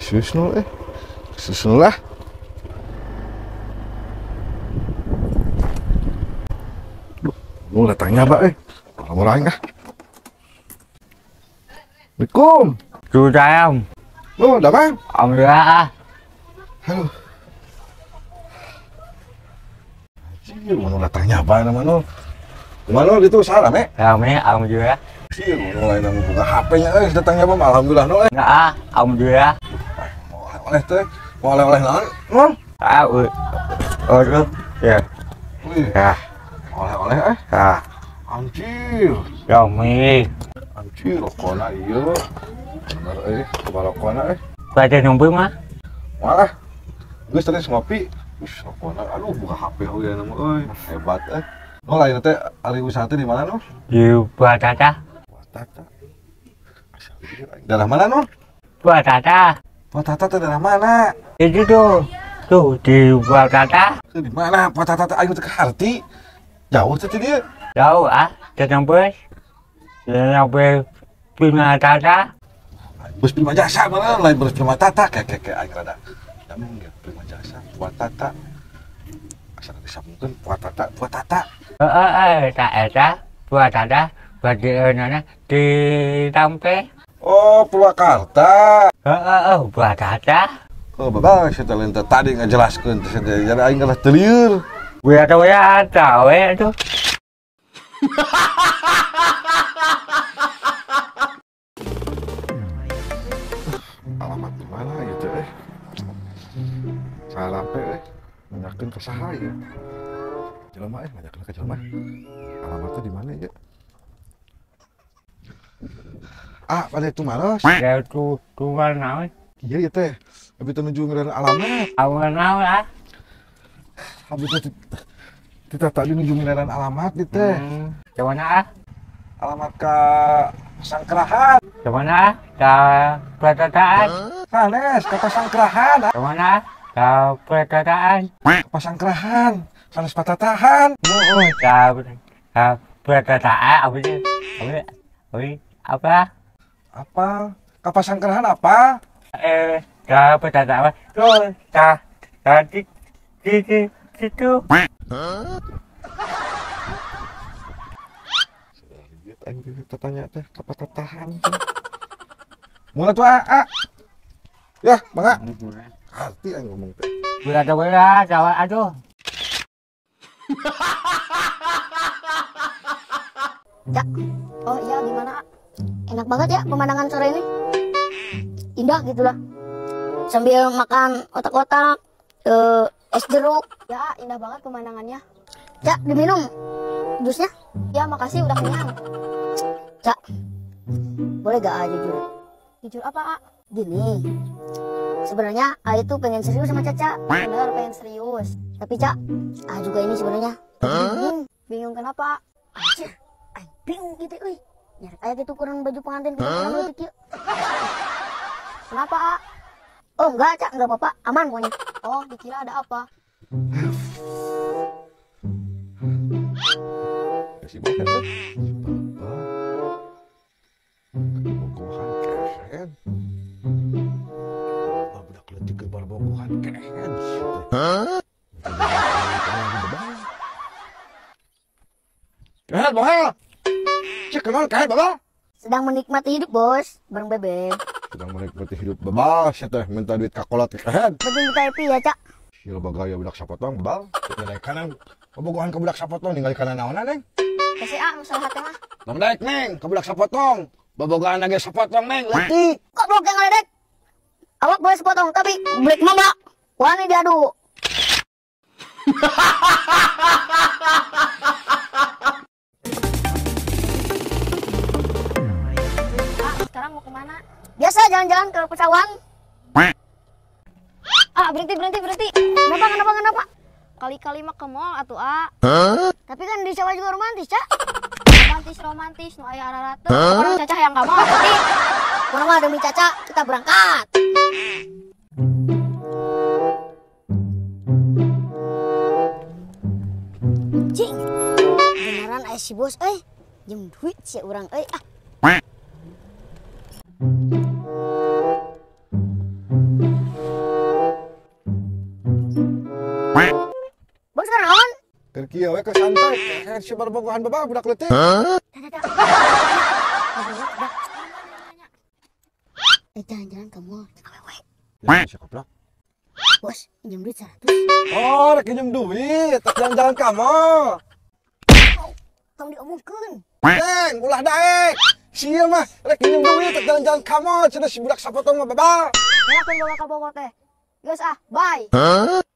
Susnul Susnul lah. Duh, nu datangnya Pak Kalau aing ah. Assalamualaikum. Sudah om. Lu udah bang? Alhamdulillah. Aduh. Anjir, mana datangnya apa nama nu? Mana itu salah me? Rame, alhamdulillah. Sih, mulai nang buka HP-nya datangnya apa? Alhamdulillah nu. Enggak, alhamdulillah. Mau oleh-oleh teh, mau oleh-oleh naon? Nun? Ah, oh, ya. Ya. Oleh-oleh Ya. Anjir. Rame. Anjir, rokona ieu. Bener rokona Baca nunggu mah. Malah. Geus tadi ngopi. Wih, rokona aduh buka HP euy nama euy. Hebat No lain teh ari usaha teh di mana no? Di Buatata. Buatata. Daerah mana no? Buatata. Buatata teh daerah mana? Itu tuh. Tuh di Buatata. Di mana Buatata teh aing teu kaharti. Jauh teh dia. Jauh ah, datang bus. Sampai Prima Tata. Bus Prima Jasa mana lain bus Prima Tata kayak aing rada. Nyambung ge Prima Jasa Buatata. Asa disambungkeun Buatata Buatata. Heeh, eta Buatata bagi nana di Tampe. Oh, Purwakarta. Heeh, Buatata. Oh, babang saya teh tadi ngajelaskeun teh jadi aing geus teu lieur. Buatata we atuh. Alamat di mana gitu Salah nanyakeun ka saha ieu. Jelema nanyakeun ka jelema. Alamatnya di mana ya? Ah, pada itu maros. Ya tuh tuan naon? Iya ya teh. Abi teh nuju ngeureun alamat. Alamat naon ah? Abi teh kita tadi nuju ngeureun alamat di teh. Ke mana ah? Alamat ka Pasangkrahan. Ke mana ah? Ka Petataan. Sanes, ka Pasangkrahan. Ke mana? Ka Petataan. Pasangkrahan. Sanes Patatahan. Oh, ka Petataan apa sih? Apa? Apa? Ka Pasangkrahan apa? Ka Petataan. Tuh, ka di situ. Aing tanya teh ka Patatahan. Mulai tuh a. Ya, mangga. Hati aing ngomong teh. Bela-bela jawa aduh. Ya. Oh iya gimana? Enak banget ya pemandangan sore ini. Indah gitulah. Sambil makan otak-otak, es jeruk. Ya, indah banget pemandangannya. Ya, diminum jusnya. Ya, makasih udah kenyang. Cak, boleh gak jujur? Jujur apa, A? Gini, sebenarnya A itu pengen serius sama Caca. Bener, pengen serius. Tapi Cak, A juga ini sebenarnya bingung. Bingung kenapa, A? Anjir, bingung gitu, euy. Nyari kayak gitu kurang baju pengantin kita kurang leutik yuk. Kenapa, A? Oh, enggak, Cak, enggak apa-apa, aman pokoknya. Oh, dikira ada apa? Si bapak, kehen. Budak leutik keur barbogohan kehen. Kehed bohel. Cek kenal kehed babal. Sedang menikmati hidup, Bos, bareng Bebek. Sedang menikmati hidup babal, sia teh minta duit ka kolot kehed. Penting kita happy ya, Cak. Sia bagaya budak sapotong babal. Ningali kanan. Bobogohan ka budak sapotong ningali kanan naonan, Neng? Kasih A masalah hati mah. Tong daek, Neng, ka budak sapotong. Bobogohan lagi sepotong, Neng, leutik. Kok blok yang ngeledek? Awak boleh sepotong, tapi black mama wani diadu. Ah, sekarang mau kemana? Biasa jalan-jalan ke pesawahan. Ah, berhenti. Kenapa? Kali-kali mah ke mall atuh, A. Tapi kan di sawah juga romantis, Cak. Romantis, nu aya ararate. Orang Caca yang gak mau, tapi pokoknya mah demi Caca kita berangkat. Cing, beneran aya si bos euy. Jeung duit si urang euy ah. Bos naon? Keur kieu we keur santai, kayak si bobogohan babah budak leutik. Jalan-jalan ke mall, awewe. Ya, si goblok. Bos, pinjam duit 100. Oh, rek pinjam duit, tak jalan-jalan ka mall. Tong diomongkeun. Neng, ulah daek. Sia mah rek pinjam duit, tak jalan-jalan ka mall, cenah si budak sapotong mah babah. Ya aku bawa ka Bogor teh. Geus ah, bye. Huh?